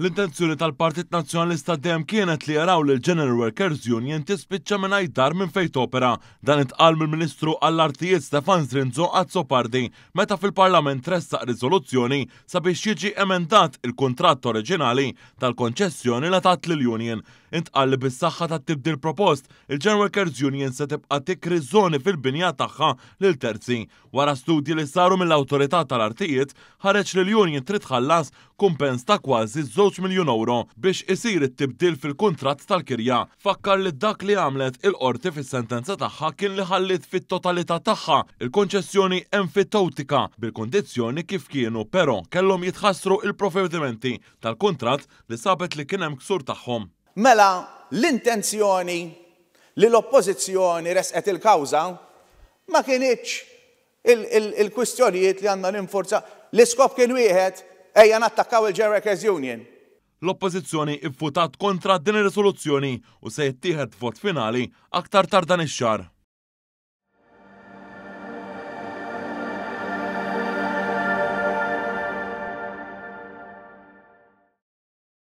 L-intenzjoni tal-Partit Nazzjonalista dejjem kienet li jaraw li l-General Workers Union tispiċċa mingħajr dar minn fejn topera. Dan intqal mill-Ministru għall-Artijiet Stefan Zrinzo Azzopardi meta fil-Parlament ressaq riżoluzzjoni sabiex jiġi emendat il-kuntratt oriġinali tal-konċessjoni li tat lill-union. Intqal li bis-saħħa tat-tibdil propost, il-General Workers Union se tibqa' tikri żoni fil-binja tagħha lil terzi. Wara studji li saru mill-Awtorità tal-Artijiet, ħareġ li l-union trid tħallas kumpens ta' kważi żewġ miljun ewro biex isir it-tibdil fil-kuntratt tal-kirja. Fakkar li dak li għamlet il-Qorti fis-sentenza tagħha kien li ħalliet fit-totalità tagħha l-konċessjoni enfitewtika bil-kundizzjoni kif kienu però kellhom jitħassru il-provvedimenti tal-kuntratt li sabet li kien hemm ksur tagħhom. Mela l-intenzjoni li l-Oppożizzjoni ressqet il-kawża ma kinitx il-kwistjonijiet li għandna ninfurza. L-iskop kien wieħed, ejja nattakkaw il-General Workers Union. L-Oppożizzjoni ivvutat kontra din ir-riżoluzzjoni u se jittieħed vot finali aktar tard dan ix-xahar.